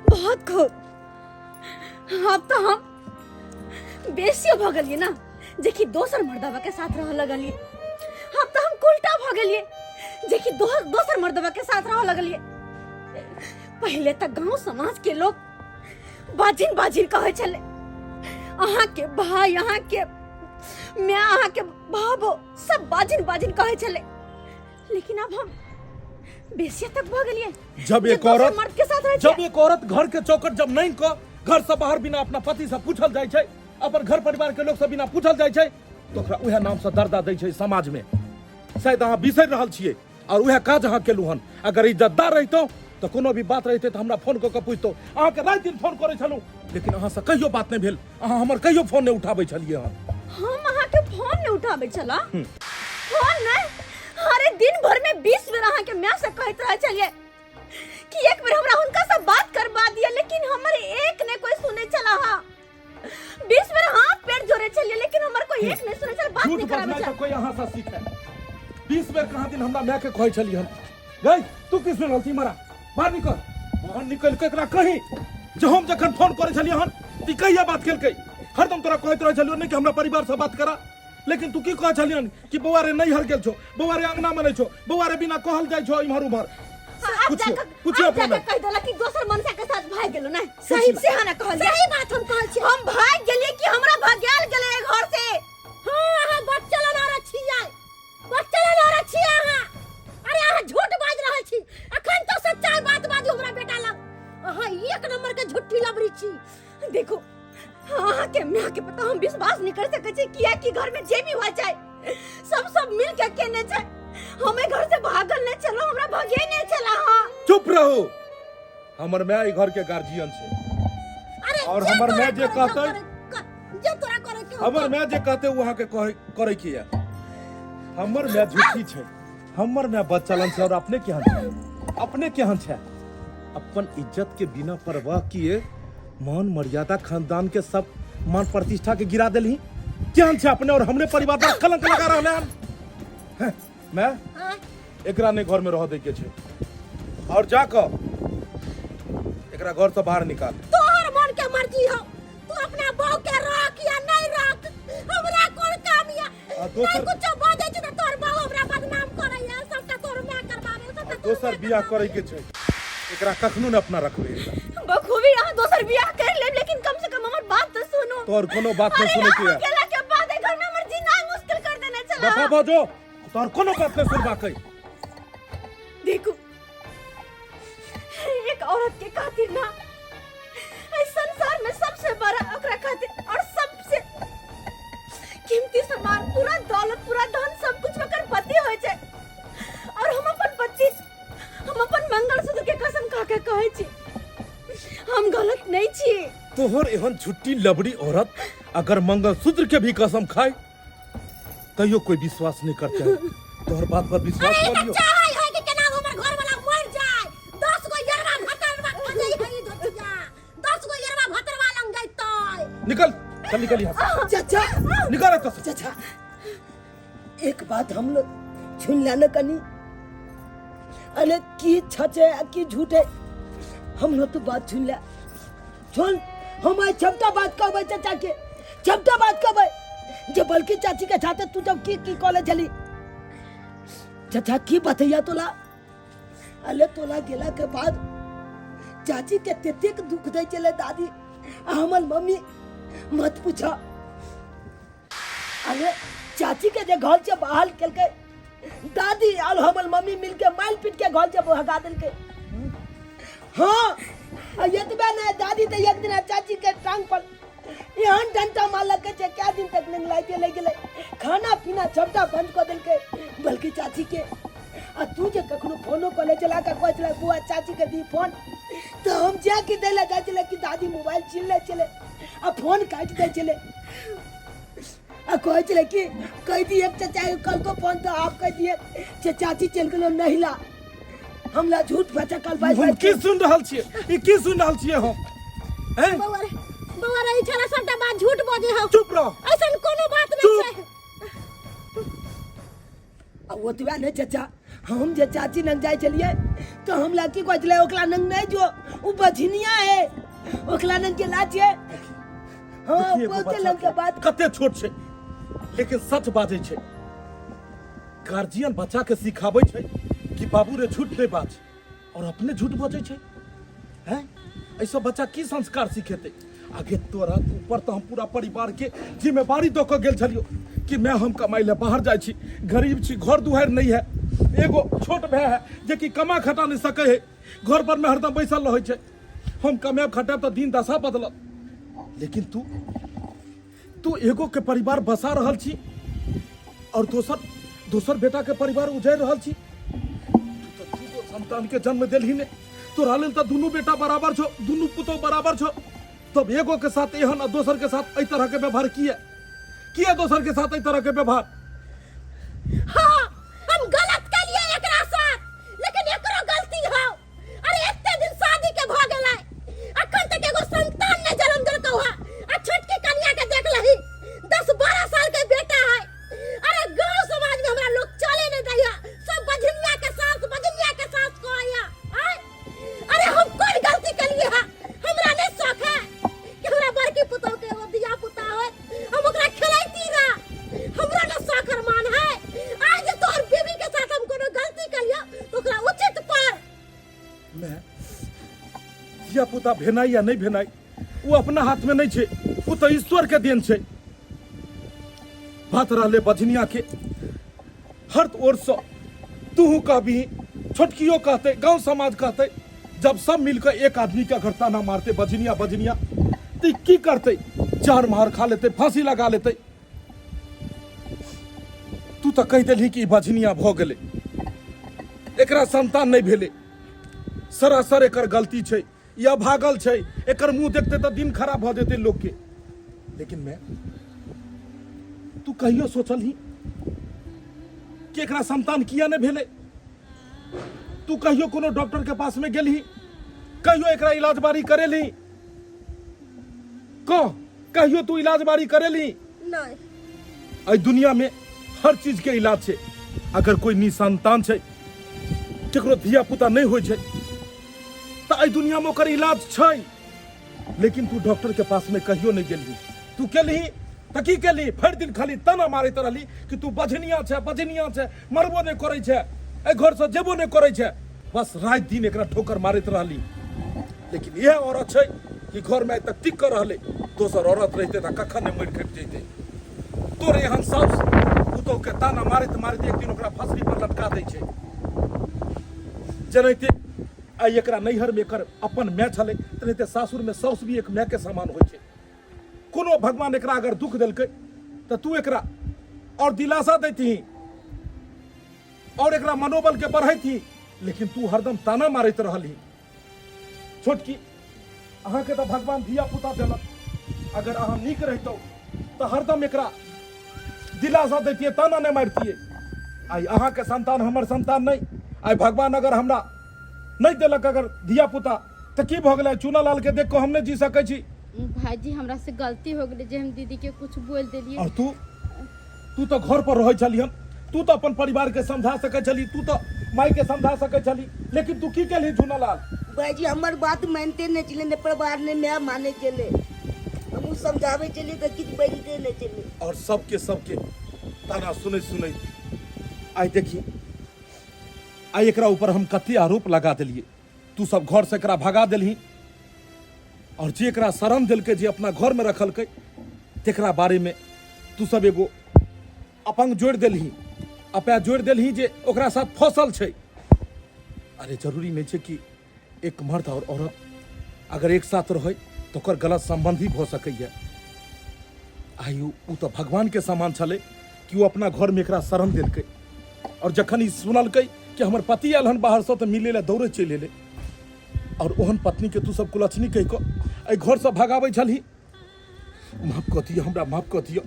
बहुत खूब। अब तो हम बेसियो भऽ गेलियै ना, जेकि दोसर मर्दवा के साथ रह लगलियै। अब तो हम उल्टा भऽ गेलियै, जेकि दोसर मर्दवा के साथ रह लगलियै। पहिले तऽ गांव समाज के लोग बाजिन बाजिन कहै छलै, अहाँ के भाई, अहाँ के माय, अहाँ के बाबो सब बाजिन बाजिन कहै छलै, लेकिन अब हम बेसिया तक भऽ गेलियै जब जे एक दोसर औरत मर्द के साथ रहै जब छियै। एक औरत घर के चौखट जब नहीं क घर से बाहर बिना अपना पति से पूछल जाइ छै, अपन घर परिवार के लोग से बिना पूछल जाइ छै, तो ओकरा उएह नाम से दर्दा दै छै समाज में। शायद अहाँ बिसरि रहल छियै और उएह काज अहाँ केलहुँ हन। अगर इज्जतदार रहितहुँ तऽ कोनो भी बात रहितै तऽ हमरा फोन कऽ कऽ पूछतहुँ। अहाँके राति दिन फोन करै छलहुँ, लेकिन अहाँसँ कहियो बात नहि भेल, अहाँ हमर कहियो फोन नहि उठाबै छलियै हन। हम अहाँके फोन नहि उठाबै छलहुँ? फोन नहि? अरे दिन भर में 20 बेर अहाँके माय से कहैत रहै छलियै कि एक बेर हमरा हुनका से बात करबा दिअ, लेकिन हमर एक ने कोई सुनै छला। हाँ, 20 बेर हाथ पैर जोड़े छलियै, लेकिन हमर कोई एक नहीं सुनै छल, बात झूठ नहीं कराबै बजनाइ छल। तऽ कोई अहाँ से सीखे। 20 बेर कहाँ दिन हमरा माय के कहै छलियै हन, गई तू की सुन रहल छी? मरा बाहर निकल, बाहर निकल के एकरा कही जे हम जखन फोन करै छलियै हन ती कहिया बात केलकै। हरदम तोरा कहैत रहै छलियौ नहि कि हमरा परिवार से बात करा, लेकिन तू की कहै छलियन कि बौआ रे नैहर गेल छौ, बौआ रे अंगना में नहि छौ, बौआ रे बिना कहल जाइ छौ इम्हर उम्हर। अब पूछियो जाके पूछियो अब अपना जाके माय। कह देला कि दोसर मनसा के साथ भाग गेलो ना। सही से ना कहल सही बात हम कहल छी। हम भाग गेलिए कि हमरा भाग्याल गेले घर से। हाँ, अहाँ बच्चा लड़ा छियै, बच्चा लड़ा छियै अहाँ। अरे अहाँ झूठ बाजि रहल छी। अखन तो सच्चाई बात बाजू हमरा बेटा लग। अहाँ एक नंबर के झूठी लबरी छी। देखो अहाँ के माय के पता हम विश्वास नहीं कर सके छी, किया कि घर में जे भी हुआ चाहे सब सब मिल के केने छै। हमें घर से भागल नहीं चलो, हमरा भागे नहीं चला। हाँ चुप रहो, हमर माय ई घर के गार्जियन छै। अरे और जे हमर तोरा माय जे करे के कहतै, जे तोरा करे के हमर माय जे कहतै ओ अहाँके कहै करै के या। हमर माय झूठी छै, हमर माय बदचलन छै। और अपने केहन छै, अपने केहन छै? अपन इज्जत के बिना परवाह किए मान मर्यादा खानदान के सब मान प्रतिष्ठा के गिरा देलही। केहन छै अपने? और हमरे परिवार पर कलंक लगा रहले हन। हैं, मैं एकरा नहीं घर में रह दे के छै और जाकर एकरा घर से बाहर निकाल। तोहर मन के मर्जी हो, तू अपना बहू के रख या नहीं रख, हमरा कोन काम या। आ दोसर नहीं कुछो बाजै छै त तोहर बहू हमरा बदनाम करैया, सबटा तोहर माय करबाबै, सबटा तोहर दोसर माय बियाह करबाबै। करे के छै, एकरा कखनो ने अपना रखबै एकरा। बखूबी अहाँ दोसर बियाह कर लेब, लेकिन कम से कम हमर बात तो सुनू। तोहर कोनो बात नहीं अरे सुने के अहाँ है। गेला के बाद एहि घर में हमर जीना मुश्किल कर देने छला। दफा भऽ जो, तोहर कोनो बात नहीं सुनबाक है। देखू एक औरत के खातिर ना इस संसार में सबसे बड़ा ओकरा खातिर और सबसे कीमती सामान पूरा दौलत पूरा धन सब कुछ ओकर पति होय छै। और हम अपन पति, हम अपन मंगलसूत्र के कसम खा के कहै छी हम गलत नहीं छी। तोहर एहन झुट्टी लबड़ी औरत अगर मंगलसूत्र के भी कसम खाए तैयो कोई विश्वास नहीं करते है। तोहर बात पर विश्वास अरे ई कर त लियो। चाहै है कि केना हमर घर वाला मर जाए, 10 गो यरवा भतरवा खोजै है ई धोतिया, 10 गो यरवा भतरवा लंग जैतै। निकल चल, निकल यहाँ से। चाचा निकल एतऽ से। चाचा एक बात हम लोग सुन लेना कनी, अरे की सच है आ की झूठ है, हम लोग तो बात सुन ले। सुन हम आज सबटा बात कहबै चाचा के, सबटा बात कहबै जे बल्कि चाची के साथे तू जब की की कॉलेज चली। चाचा की बतैया तोला, अरे तोला गेला के बाद चाची के तेतेक दुख दै छलै दादी आ हमर मम्मी, मत पूछा। अरे चाची के जे घर से बाहर केलकै दादी और हमर मम्मी मिलके मारि पीट के घर से भगा देलकै। हाँ आ एतबे नहि, दादी तऽ एक दिन चाची के टांग पर एहन डंटा मारलकै जे कए दिन तक निंगलाइते लागि गेलै, खाना पीना सबटा बंद कऽ देलकै बल्कि चाची के। आ तू जे कखनो फोनो कऽ लै छला के कहै छला बुआ चाची के दी फोन, तऽ हम जाके दै लए जाइ छलै कि दादी मोबाइल छीन लै छलै आ फोन काटि दै छलै आ कहै छलै कि कहि दिए चाचा के कल को फोन, तऽ आप कहि दिए जे चाची चलि गेलो नहिला। हमला झूठ बचा कल बाज हम की सुन रहल छियै, ई की सुन रहल छियै हम? हैं? बौआ रे, बौआ रे, ई छोरा सबटा बात झूठ बजै हौ। चुप रह। ऐसन कोनो बात नहीं चुप। छै। आ ओतबे नहि चाचा, हम जे चाची लग जाइ छलियै तऽ हमरा की कहै छलै, ओकरा लग नहि जो, ओ बझनिया है, ओकरा लग गेला छियै। हाँ देखिए एगो बहुते बच्चा लग के बात कते छोट छै लेकिन सच बाजै छै। गार्जियन बच्चा के सिखाबै छै कि बाबू रे झूठ नहीं बाज, और अपने झूठ बजै छै। हैं, ऐसा बच्चा की संस्कार सिखेतै? आगे तोरा ऊपर तो हम पूरा परिवार के जिम्मेवारी दऽ कऽ गेल छलियो कि मैं हम कमाइ लए बाहर जाइ छी, गरीब छी, घर दुआरि नहीं है, एगो छोट भाय है जे कि कमा खटा नहीं सकै है, घर पर में हरदम बैसल रहै छै, हम कमायब खटायब तऽ दिन दशा बदलत। लेकिन तू तू एगो के परिवार बसा रहल छी और दोसर दोसर बेटा के परिवार उजैड़ रहल छी। तू तऽ दूगो संतान के जन्म देलही ने, तोरा लेल तऽ दुनू बेटा बराबर छौ, दुनू पुतोह बराबर छौ, तब एगो के साथ एहन आ दोसर के साथ एहि तरह के व्यवहार किया? किया दोसर के साथ एहि तरह के व्यवहार? हाँ हम गलत केलिए एकरा साथ, लेकिन एकरो गलती हौ। अरे एते दिन शादी के भ गेलै, अखन तक एगो संतान ने जन्म देलकौ हा, आ छोटकी कन्या के देख लही 10-12 साल के बेटा है। अरे गांव समाज में हमरा लोग चले नहीं दैया, सब बझनिया के सास बझनिया के सास कहैया। आय अरे हम कोन गलती केलिए हा? हमरा नहीं शौक है कि हमरा बड़की पुतोह के एगो धिया पुता होय, हम ओकरा खेलैती रह, हमरा नहीं शौक मैं धिया पुता भेनाइ या नहि भेनाइ ओ अपना हाथमे नहि छै, ओ तऽ ईश्वर के देन छै। बात रहले बझनिया के, हर ओर से तूहू कहबी, छोटकियो कहते, गांव समाज कहते, जब सब मिलकर एक आदमी के अगर ताना मारते बझनिया बझनिया तो की करते? जहर मार खा लेते, फांसी लगा लेते। तू तो कह दिलही कि बझनिया भ गेलै, एकरा संतान नहीं भेलै, सरासर एकर गलती छै या भागल छै, एकर मुंह देखते तो दिन खराब भ जेतै लोग के। लेकिन मैं तू कहियो सोचलही कि एकरा संतान किया नहीं भेलै? तू कहियो कोनो डॉक्टर के पास में गेलही? कहियो एकरा इलाज बारी करेलही? कह, कहियो तू इलाज बारी करेलही? नहीं। एहि दुनिया में हर चीज के इलाज छै। अगर कोई निसंतान छै, केकरो धिया पुता नहीं होइ छै, तऽ एहि दुनिया में ओकर इलाज छै। लेकिन तू डॉक्टर के पास में कहियो नहीं गेलही। तू केलही तऽ की केलही? भरि दिन खाली ताना मारैत रहली कि तू बझनिया छै, बझनिया छै, मरबो नहीं करै छै, एहि घर से जेबो नहीं करै छै। बस राति दिन एकरा ठोकर मारैत रहली। लेकिन इएह औरत छै कि घर में आइ तक टिक कऽ रहलै। दोसर औरत रहितै तऽ कखन नहि मरि खपि जैतै। तोरे एहन साउस पुतोह के ताना मारैत मारैत एक दिन ओकरा फसरी पर लटका दै छै। जेनाहिते आइ एकरा नैहर में एकर अपन माय छलै, तेनाहिते सासुर में साउस भी एक माय के समान होइ छै। कोनो भगवान एकरा अगर दुख देलकै तऽ तू एकरा और दिलासा दैतही और एकरा मनोबल के बढ़ैतही, लेकिन तू हरदम ताना मारैत रहलही। छोटकी, अहाँके तऽ भगवान धिया पुता देलक, अगर अहाँ नीक रहितौ तऽ हरदम एकरा दिलासा दैतियै, ताना नहि मारितियै। आइ अहाँके संतान हमर संतान नहि। आइ भगवान अगर हमरा नहि देलक अगर धिया पुता तऽ की भऽ गेलै? चूनालाल के देख कऽ हम नहि जी सकै छी। भाईजी, हमरा से गलती हो गेलै जे हम दीदी के कुछ बोल देलियै। और तू तू तऽ घर पर रहै छलिहन, तू तऽ अपन परिवार के समझा सकै छली, तू तऽ माय के समझा सकै छली, लेकिन तू की केलही झूनालाल? भाईजी, हमर बात मानिते नहि छलै, ने परिवार ने माय मानै छलै। हमहूँ समझाबै छलियै तऽ किछु बजिते नहि छलै। और सबके सबके ताना सुनैत सुनैत आइ देखी, आइ एकरा ऊपर हम कते आरोप लगा देलियै। तू सब घर से एकरा भगा देलही, और जे एकरा शरण देलकै, जे अपना घर में रखलकै, तेकरा बारे में तू सब एगो अपंग जोड़ि देलही, अपाय जोड़ि देलही जे ओकरा साथ फसल छै। अरे जरूरी नहीं छै कि एक मर्द और औरत अगर एक साथ रहे तो ओकर गलत संबंध ही भऽ सकैए। आइ ओ तऽ भगवान के समान छलै कि ओ अपना घर में एकरा शरण देलकै, और जखन ई सुनलकै कि हमर पति आयल हन बाहरसँ तऽ मिलै लए दौड़े चलि एलै। और ओहन पत्नी के तू सब कुलक्षणी कहि कऽ एहि घरसँ भगाबै छलही। माफ कऽ दिअ हमरा, माफ कऽ दिअ।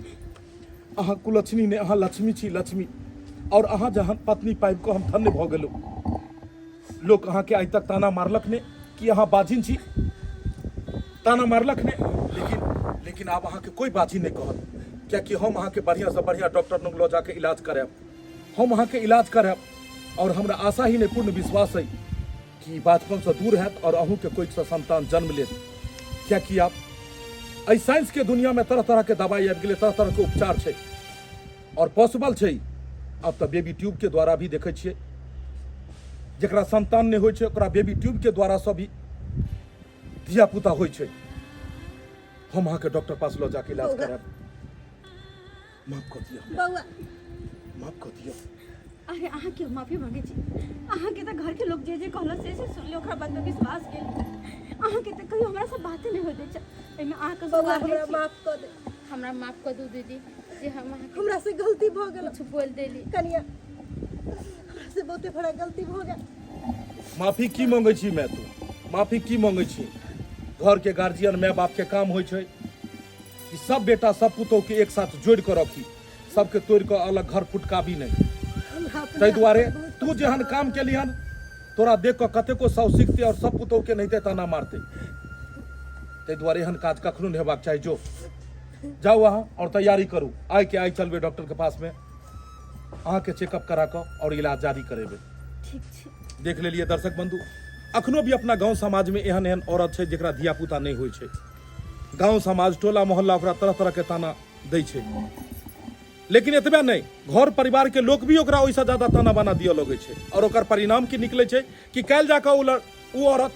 अहाँ कुलक्षणी नहि, अहाँ लक्ष्मी छी, लक्ष्मी। और अहाँ जहन पत्नी पाबि कऽ हम धन्य भऽ गेलहुँ। लोक अहाँके आइ तक ताना मारलक नहि कि अहाँ बाजिन छी, ताना मारलक नहि, लेकिन लेकिन आब अहाँके कोइ बाजी नहि कहत, कियाकि हम अहाँके बढ़िआँसँ बढ़िआँ डॉक्टर लग लऽ जाके इलाज करायब, हम अहाँके इलाज करायब। और हमरा आशा ही नहि, पूर्ण विश्वास है कि बाजपनसँ दूर हैत और अहूँके कोइसँ संतान जन्म लेत। कियाकि आब एहि साइंसके दुनियामे तरह तरहके दवाइ आबि गेलै, तरह तरहके उपचार छै और पॉसिबल छै। आब तऽ बेबी ट्यूबके द्वारा भी देखै छियै, जकरा संतान नहि होइ छै ओकरा बेबी ट्यूबके द्वारा से भी धियापुता होइ छै। हम अहाँके डॉक्टर पास लऽ जाके इलाज करायब। माफ कऽ दिअ हमरा। बौआ, माफ कऽ दिअ। अरे अहाँ क्यों माफी मांगे छी? अहाँ के तऽ घर के लोग जे जे कहलक से से सुनले, ओकरा बाद में विश्वास केली। अहाँ के तऽ कहियो हमरा से बाते नहि होइत अछि, एहिमे अहाँ के बौआ, हमरा माफ कऽ दे। हमरा माफ कऽ दू दीदी जे हम अहाँके हमरा से गलती भऽ गेल, कुछ बोल देली। कनिया, हमरा से बहुते बड़ा गलती भऽ गेल। माफी की मांगे छी मैं? तू माफी की मांगे छी? घर के गार्जियन माय बाप के काम होइ छै कि सब बेटा सब पुतोह के एक साथ जोड़ के रखी, सबके तोड़ के अलग घर फुटकाबी नहीं। ताहि दुआरे तू जेहन काम केलिहन तोरा देख कऽ कतेको साउ सीखते और सब पुतोह के नहिते ताना मारते। ताहि दुआरे एहन काज कखनो नहि हेबाक चाही। जो जाउ अहाँ और तैयारी करू, आइ के आइ चलबै डॉक्टर के पास में, अहाँके चेकअप करा कऽ और इलाज जारी करेबै। ठीक छै। देख लेलियै दर्शक बंधु, अखनो भी अपना गांव समाज में एहन एहन औरत छै जेकरा धिया पुता नहि होइ छै। गांव समाज टोला मोहल्ला ओकरा तरह तरह के ताना दै छै, लेकिन एतबे नहि, घर परिवार के लोक भी ओकरा ओहिसँ ज्यादा ताना बाना दिअ लगै छै। और ओकर परिणाम की निकलै छै कि काल्हि जाकऽ ओ ओ औरत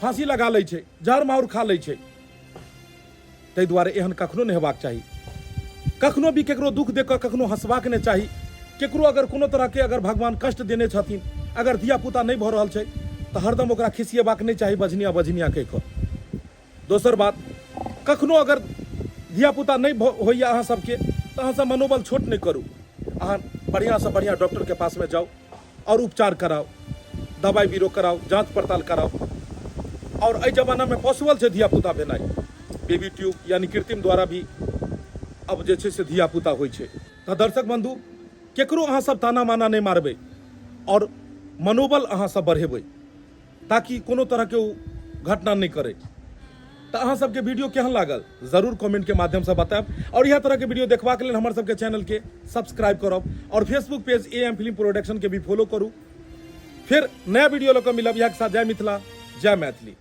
फांसी लगा लै छै, जहर माहुर खा लै छै। ताहि दुआरे एहन कखनो नहि हेबाक चाही। कखनो भी केकरो दुख देख कऽ कखनो हंसबाक नहि चाही। केकरो अगर कोनो तरहके अगर भगवान कष्ट देने छथिन, अगर धियापुता नहि भऽ रहल छै तऽ हरदम ओकरा खिसियेबाक नहि चाही बझनिया बझनिया कहि कऽ। दोसर बात, कखनो अगर धियापुता नहि होइए अहाँ सबके तऽ अहाँ सब मनोबल छोट नहि करू। अहाँ बढ़िआँसँ बढ़िआँ डॉक्टरके पासमे जाउ आओर उपचार कराउ, दवाइ बीरो कराउ, जाँच पड़ताल कराउ। आओर एहि जमानामे पॉसिबल छै धियापुता भेनाइ, बेबी ट्यूब यानी कृत्रिम द्वारा भी अब जे छै से धियापुता होइ छै। तऽ दर्शक बंधु, केकरो अहाँ सब ताना माना नहि मारबै आओर मनोबल अहाँ सब बढ़ेबै ताकि कोनो तरहके ओ घटना नहि करै। तऽ अहाँ सबके वीडियो केहन लागल जरूर कमेंट के माध्यम से बतायब और इएह तरह के वीडियो देखबाक लेल हमर सबके चैनल के सब्सक्राइब करब और Facebook page A M film production के भी फॉलो करू। फिर नया वीडियो लऽ कऽ मिलब। इएह के साथ जय मिथिला, जय मैथिली।